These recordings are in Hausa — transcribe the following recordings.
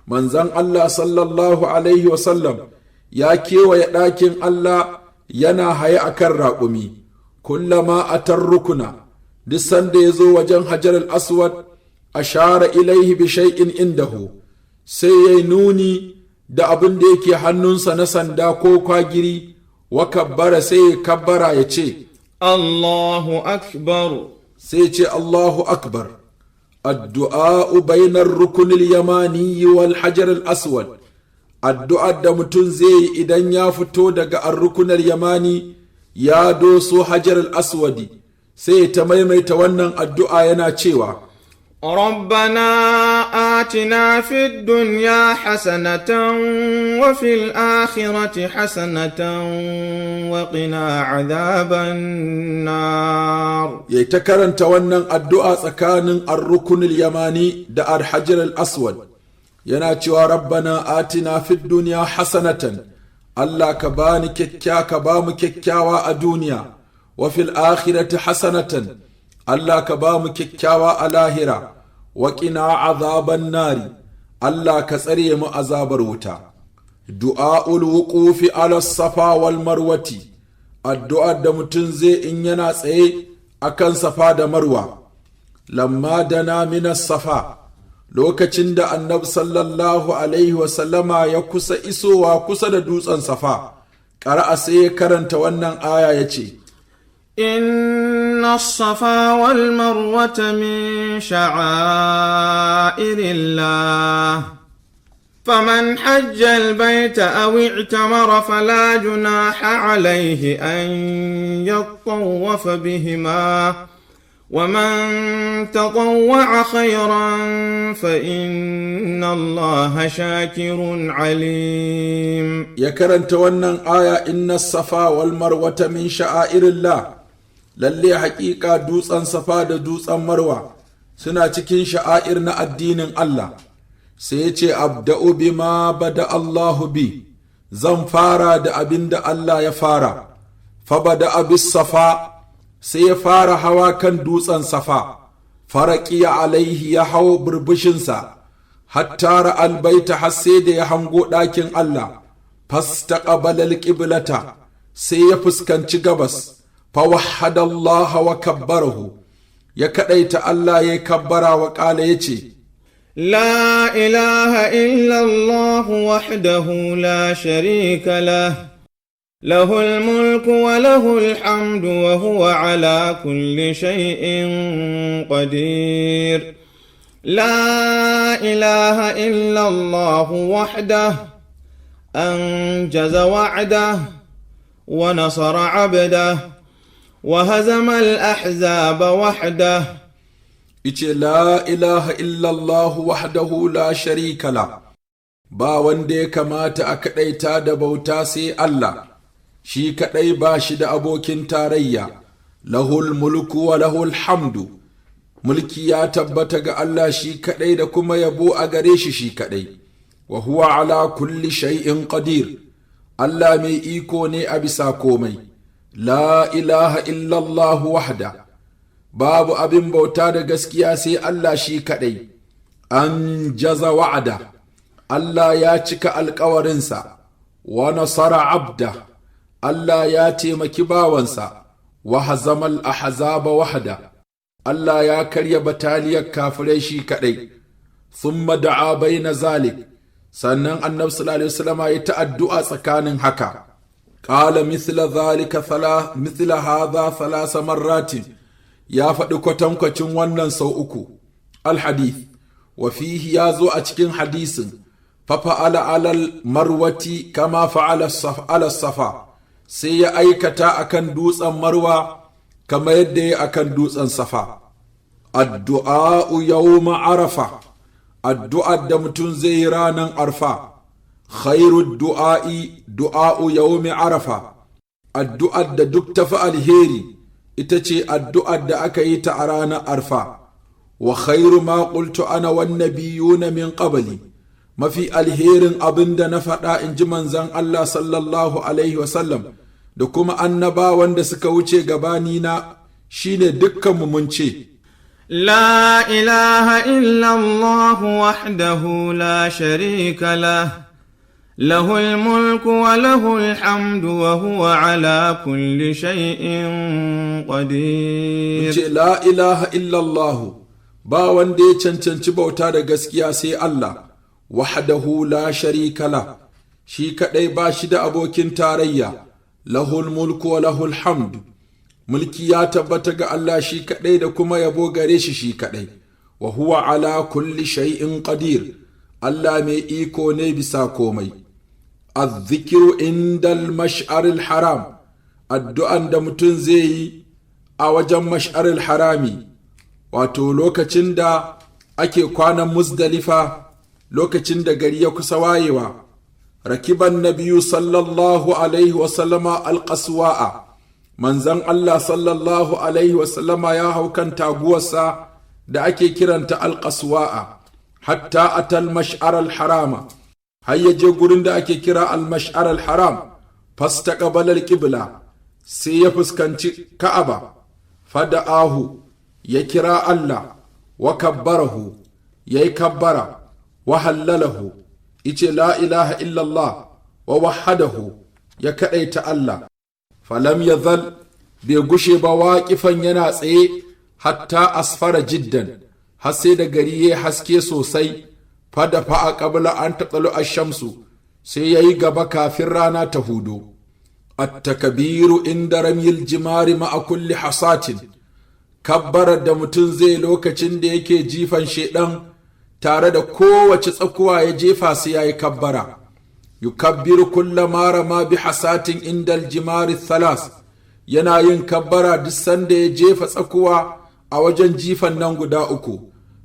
Manzan Allah sallallahu alaihi wasallam ya kewaye ɗakin Allah yana haye akan raƙumi. Kullama atar rukuna, duk sanda ya zo wajen Hajar al-Aswad, ashara ilaihi bi shay'in indahu, sai ya nuni da abin da yake hannunsa na sanda ko kwagiri, wa kabbara, sai ya kabbara ya ce, الله أكبر. Sai ce Allahu akbar. Addu'a bainar rukunil yamani wal hajar al-aswad, addu'ar da mutum zai yi idan ya fito daga arrukunar yamani ya doso hajar al-aswadi, sai ta maimaita wannan addu'a yana cewa: ربنا آتنا في الدنيا حسنة وفي الآخرة حسنة وقنا عذاب النار. Ya ta karanta wannan addu'a tsakanin arrukunul yamani da alhajar al-aswad, yana cewa: rabbana atina fid duniya hasanatan, Allah ka bani kyakkyawa, ka ba mu kyakkyawa a duniya, wa fil akhirati hasanatan, Allah ka ba mu kyakkyawa a lahira, wa qina azaban nari, Allah ka tsare mu azabar wuta. Du'a'ul wuqufi ala safa wal marwati, addu'ar da mutum zai in yana tsaye akan Safa da Marwa. Lamma dana minas Safa, lokacin da Annabi sallallahu alaihi wasallama ya kusa isowa kusa da dutsen Safa, ƙara'a, sai ya karanta wannan aya ya ce: إن الصفا والمروة من شعائر الله، فمن حج البيت أو اعتمر فلا جناح عليه أن يطوف بهما، ومن تطوع خيرا فإن الله شاكر عليم. Ya karanta wannan aya: inna safa wal marwata min sha'airillah, lalle haƙiƙa dutsen Safa da dutsen Marwa suna cikin sha'air na addinin Allah. Sai ya ce: abda'u bima bada Allahu bi, zan fara da abin da Allah ya fara. Fa bada bis Safa, sai ya fara hawa kan dutsen Safa. Faraqiya alaihi, ya hau burbushinsa, hatta ra'al baita, har sai da ya hango ɗakin Allah. Fastaqbala alqiblata, sai ya fuskanci gabas. Fawahhada Allah wa kabbarahu, ya kadaita Allah, ya kabbara, wa ƙala, ya ce: لا إله إلا الله وحده لا شريك له، له الملك وله الحمد وهو على كل شيء قدير. لا إله إلا الله وحده، أنجز وعده ونصر عبده وهزم الأحزاب وحده. Ice: la ilaha illallah wahdahu la sharika la, ba wanda ya kamata a kaɗaita da bauta sai Allah shi kaɗai, ba shi da abokin tarayya. Lahul mulku wa lahul hamdu, mulki ya tabbata ga Allah shi kaɗai da kuma yabo a gare shi shi kaɗai. Wa huwa ala kulli shay'in qadir, Allah mai iko ne a bisa komai. La ilaha illallah wahda, babu abin bauta da gaskiya sai Allah shi kaɗai. An jaza wa'ada, Allah ya cika alkawarinsa. Wa nasara abda, Allah ya taimaki bawansa. Wa hazamal ahzaba wahda, Allah ya karya bataliyar kafirai shi kaɗai. Thumma da'a baina zalik, sannan Annabi sallallahu alaihi wasallam ya ta addu'a tsakanin haka. Qala mithla dhalika mithla hadha thalasa marratin, ya faɗi kwatankwacin wannan sau uku. Alhadith wa fihi, ya zo a cikin hadisin: fafa'ala alal marwati kama fa'ala ala safa, sai ya aikata akan dutsen Marwa kama yadda ya akan dutsen Safa. Addu'a'u yawma Arafa, addu'ar da mutum zai yi ranar Arfa. Khairu du'a'i du'a'u yawmi Arafa, addu'ar da duk tafi alheri ita ce addu'ar da aka yi ta a ranar Arfa. Wa khairu ma qultu ana wan nabiyuna min qabli, mafi alherin abin da na faɗa, in ji Manzan Allah sallallahu alaihi wasallam, da kuma annabawan da suka wuce gabanina, shine dukkanmu mun ce: لا إله إلا الله وحده لا شريك له، له الملك وله الحمد وهو على كل شيء قدير. Ce la ilaha illallah, ba wanda ya cancanci bauta da gaskiya sai Allah, wahdahu la sharika la, shi kaɗai ba shi da abokin tarayya, lahul mulku wa lahul hamd, mulki ya tabbata ga Allah shi kaɗai da kuma yabo gare shi shi kaɗai, wa huwa ala kulli shay'in qadir, Allah mai iko ne bisa komai. الذكر عند المشعر الحرام, addu'an da mutum zai yi a wajen mash'aril harami, wato lokacin da ake kwanan Muzdalifa, lokacin da gari ya kusa wayewa. ركب النبي صلى الله عليه وسلم القصواء, manzan Allah sallallahu alaihi wasallama ya hau kan taguwarsa da ake kiranta alƙaswa'a, حتى أتى المشعر الحرام, har ya je gurin da ake kira المشعر الحرام. فاستقبل القبلة, sai ya fuskanci Ka'aba, فدعاه, ya kira Allah, وكبره, ya yi kabbara, وهلله, ya ce la ilaha illallah, ووحده, ya kaɗaita Allah. فلم يزل, bai gushe ba, واقفا, yana tsaye, حتى أسفر جدا, har sai da gari ya haske sosai. فدفع قبل أن تطلع الشمس, sai ya yi gaba kafin rana ta hudu. التكبير عند رمي الجمار مع كل حصاة, kabbarar da mutum zai lokacin da yake jifan shedan, tare da kowace tsakuwa ya jefa sai ya yi kabbara. يكبر كلما رمى بحصاة عند الجمار الثلاث, yana yin kabbara duk sanda ya jefa tsakuwa a wajen jifan nan guda uku.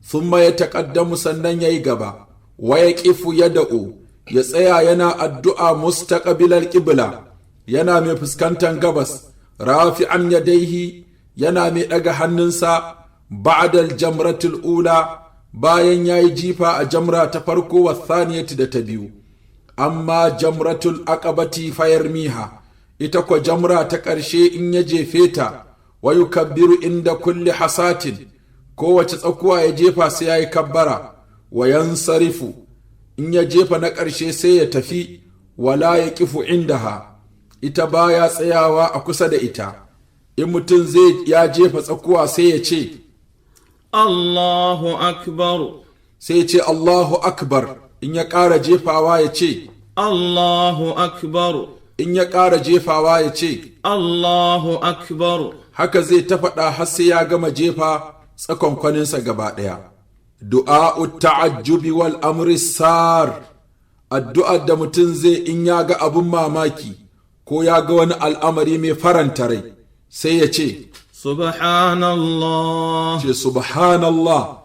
ثم يتقدم, sannan ya yi gaba, ويقف يدعو, ya tsaya yana addu'a, مستقبل القبلة, yana mai fuskantar gabas, رافعا يديه, yana mai ɗaga hannunsa, بعد الجمرة الأولى, bayan ya yi jifa a jamra ta farko, والثانية, da ta biyu. أما جمرة العقبة فيرميها, ita kwa jamra ta ƙarshe in ya jefe ta, ويكبر عند كل حصاة, kowace tsakuwa ya jefa sai ya yi kabbara, وينصرف, in ya jefa na ƙarshe sai ya tafi, ولا يقف عندها, ita baya tsayawa a kusa da ita. In mutum zai ya jefa tsakuwa sai ya ce الله أكبر. Sai ya ce Allahu akbar. In ya ƙara jefawa ya ce الله أكبر. In ya ƙara jefawa ya ce الله أكبر. Haka zai ta faɗa har sai ya gama jefa tsakonkwaninsa gaba ɗaya. دعاء التعجب والأمر السار, addu'ar da mutum zai in ya ga abun mamaki ko ya ga wani al'amari mai faranta rai, sai ya ce سبحان الله. Ce subhanallah,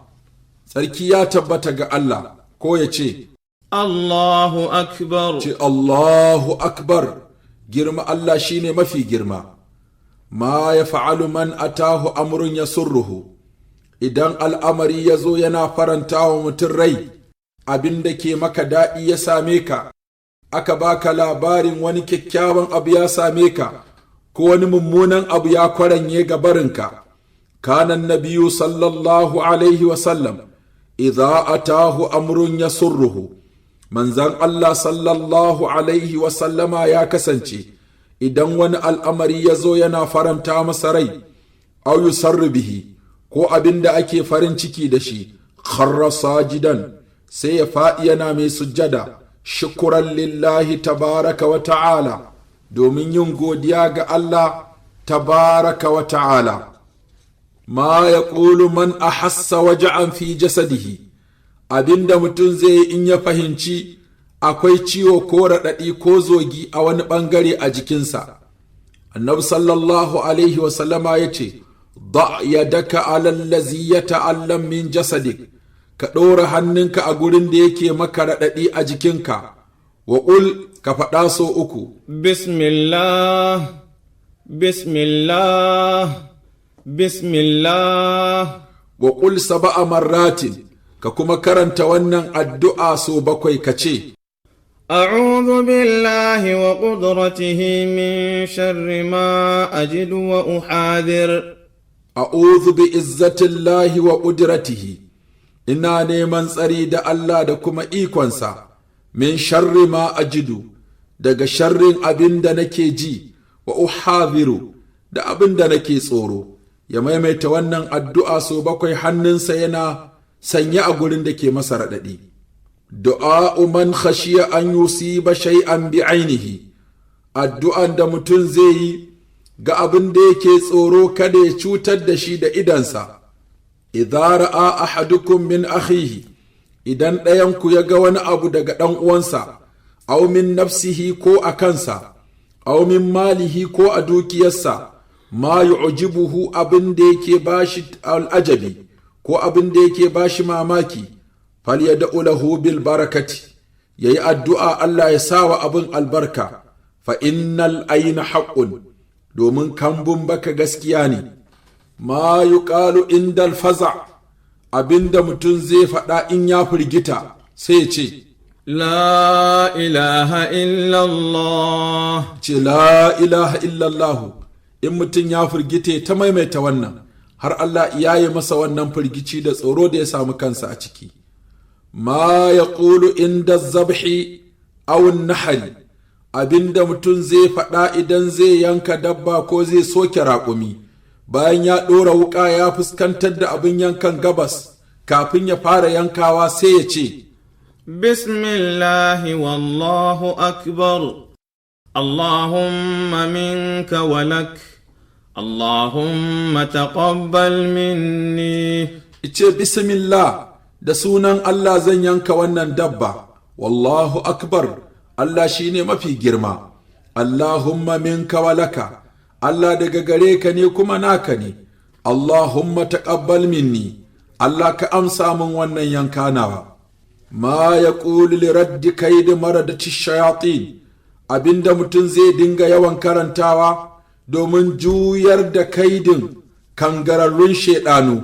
tsarki ya tabbata ga Allah, ko ya ce الله أكبر. Ce Allahu akbar, girma Allah shine mafi girma. ما يفعل من أتاه أمر يسره, idan al'amari ya zo yana faranta wa mutum rai, abin da ke maka daɗi ya same ka, aka baka labarin wani kyakkyawan abu ya same ka, ko wani mummunan abu ya kwaranye ga barinka. كان النبي صلى الله عليه وسلم إذا أتاه أمر يسره, manzan Allah sallallahu alaihi wasallama ya kasance idan wani al'amari ya zo yana faranta masa rai, أو يسر به, ko abin da ake farin ciki da shi, خر ساجدا, sai ya faɗi yana mai sujjada, شكرا لله تبارك وتعالى, domin yin godiya ga Allah تبارك وتعالى. ما يقول من أحس وجعا في جسده, abinda mutum zai yi in ya fahimci akwai ciwo ko raɗaɗi ko zogi a wani ɓangare a jikinsa. Annabi sallallahu alaihi wasallama ya ce, ضع يدك على الذي يتألم من جسدك, ka ɗora hannunka a gurin da yake maka raɗaɗi a jikinka, وقل, ka faɗa so uku. بسم الله، بسم الله، بسم الله. وقل سبع مرات, ka kuma karanta wannan addu'a so bakwai, ka ce أعوذ بالله وقدرته من شر ما أجد وأحاذر. A'udhu bi izzatillahi wa ƙudratihi, ina neman tsari da Allah da kuma ikonsa, min sharri ma ajidu, daga sharrin abin da nake ji, wa uhadhiru, da abin da nake tsoro. Ya maimaita wannan addu'a sau bakwai, hannunsa yana sanye a gurin da ke masa raɗaɗi. Du'a'u man khashiya an yusiba shay'an bi ainihi, addu'an da mutum zai yi ga abin da yake tsoro kada ya cutar da shi da idansa. Idza ra'a ahadukum min akhihi, idan ɗayanku ya ga wani abu daga ɗan uwansa, aw min nafsihi, ko a kansa, aw min malihi, ko a dukiyarsa, ma yu'jibuhu, abin da yake bashi al'ajabi ko abin da yake bashi mamaki, falyad'u lahu bil barakati, yayi addu'a Allah ya sawa abin albarka. Fa innal ayna haqqun, domin kambun baka gaskiya ne. Ma yuqalu indal faza, abinda mutum zai faɗa in ya firgita, sai ce: لا إله إلا الله. Ce la ilaha illallah. In mutum ya firgita, ta maimaita wannan har Allah ya yi masa wannan firgici da tsoro da ya samu kansa a ciki. Ma ya ƙulu inda zabhi awun nahari, abinda mutum zai faɗa idan zai yanka dabba ko zai soke raƙumi, bayan ya ɗora wuƙa ya fuskantar da abin yankan gabas, kafin ya fara yankawa sai ya ce: بسم الله والله أكبر، اللهم منك ولك، اللهم تقبل مني. Ce bismillah, da sunan Allah zan yanka wannan dabba, wallahu akbar, Allah shine mafi girma, Allahumma minka walaka, Allah daga gare ka ne kuma naka ne, Allahumma taqabbal minni, Allah ka amsa min wannan yanka nawa. Ma ya li raddi kaidi maradati shayatin, abinda mutum zai dinga yawan karantawa domin juyar da kaidin kangararrun shaidanu.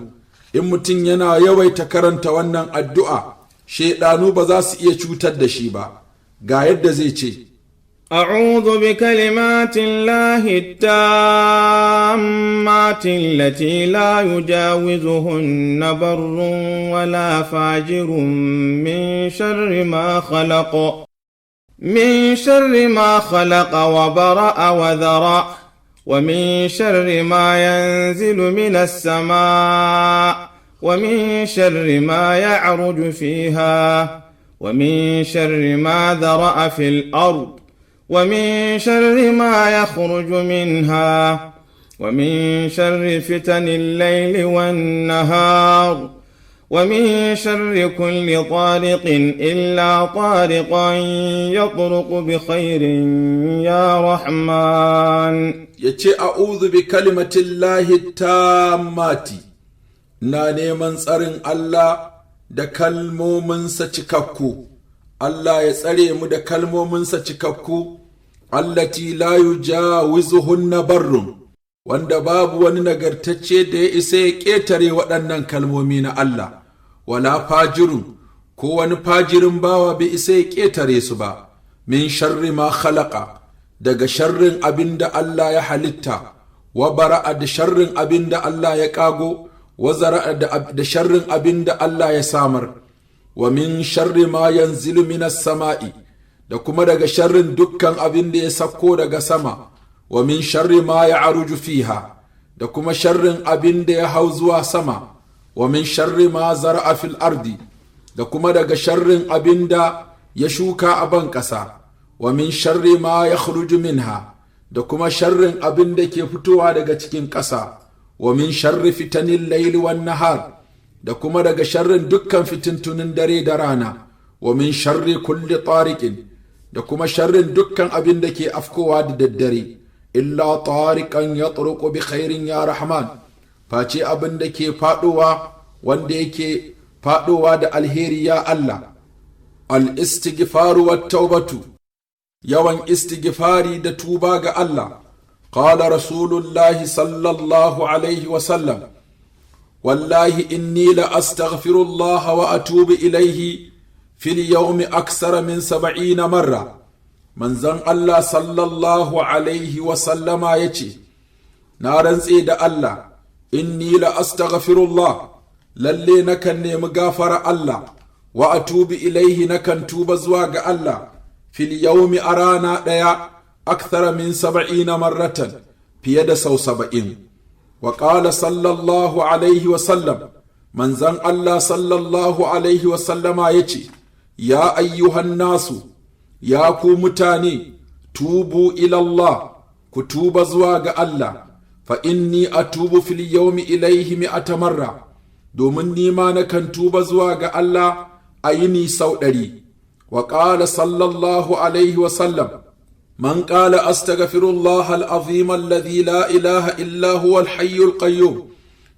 In mutum yana yawaita karanta wannan addu'a, shaidanu ba za su iya cutar da shi ba. Ga yadda zai ce: أعوذ بكلمات الله التامات التي لا يجاوزهن بر ولا فاجر، من شر ما خلق، من شر ما خلق وبرأ وذرأ، ومن شر ما ينزل من السماء، ومن شر ما يعرج فيها، ومن شر ما ذرأ في الأرض، ومن شر ما يخرج منها، ومن شر فتن الليل والنهار، ومن شر كل طارق إلا طارقا يطرق بخير يا رحمن. Ya ce a'udhu bi kalimatillahi tammati, na neman tsarin Allah da kalmominsa cikakku, Allah ya tsare mu da kalmominsa cikakku, allati la yujawizuhunna barrun, wanda babu wani nagartacce da ya isa ya ƙetare waɗannan kalmomi na Allah, wala fajirun, ko wani fajirin bawa bai isa ya ƙetare su ba, min sharri ma khalaqa, daga sharrin abin da Allah ya halitta, wa bara'a, da sharrin abin da Allah ya ƙago, wa zara'a, da sharrin abin da Allah ya samar, wa min sharri ma yanzilu minas sama'i, da kuma daga sharrin dukkan abin da ya sakko daga sama, wa min sharri ma ya aruju fiha, da kuma sharrin abin da ya hau zuwa sama, wa min sharri ma zara'a fil ardi, da kuma daga sharrin abin da ya shuka a ban ƙasa, wa min sharri ma ya minha, da kuma sharrin abin da ke fitowa daga cikin ƙasa, wa min sharri fitanin laili wan nahar, da kuma daga sharrin dukkan fitintunin dare da rana, wa min sharri kulli tariqin, da kuma sharrin dukkan abin da ke afkowa da daddare, illa tariqan yatruqu bi khairin ya rahman, face abin da ke fadowa wanda yake fadowa da alheri, ya Allah. Al-istighfaru wat taubatu, yawan istighfari da tuba ga Allah. Qala rasulullahi sallallahu alaihi wa sallam: wallahi inni la astaghfirullah wa atubu ilaihi fil yawmi aksara min 70 marra. Manzon Allah sallallahu alaihi wa sallama yace: na rantse da Allah, Inni la astaghfirullah, lalle nakan nemi gafara Allah, wa atubu ilaihi, nakan tuba zuwa ga Allah, fil yawmi, a rana ɗaya, akthara min 70 marratan, fiye da sau 70. Wa qala sallallahu alaihi wa sallam, manzan Allah sallallahu alaihi wa sallama yace: Ya ayyuhan nasu, ya ku mutane, tubu ilallah, ku tuba zuwa ga Allah, fa inni atubu fil yawmi ilaihi mi'ata marra, domin ni ma nakan tuba zuwa ga Allah a yini sau 100. Wa qala sallallahu alaihi wa sallam: man qala astaghfirullah al-azim alladhi la ilaha illa huwa al-hayyul qayyum,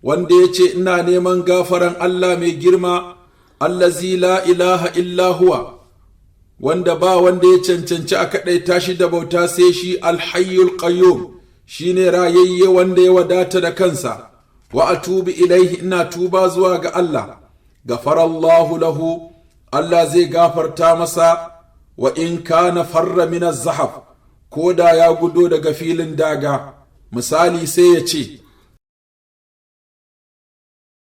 wanda yace ina neman gafaran Allah mai girma, allazi la ilaha illa huwa, wanda ba wanda ya cancanci a kaɗaita shi da bauta sai shi, alhayyul qayyum, shine rayayye wanda ya wadata da kansa, wa atubu ilaihi, ina tuba zuwa ga Allah, gafarallahu lahu, Allah zai gafarta masa, wa in kana farra min zahaf, ko da ya gudo daga filin daga. Misali, sai ya ce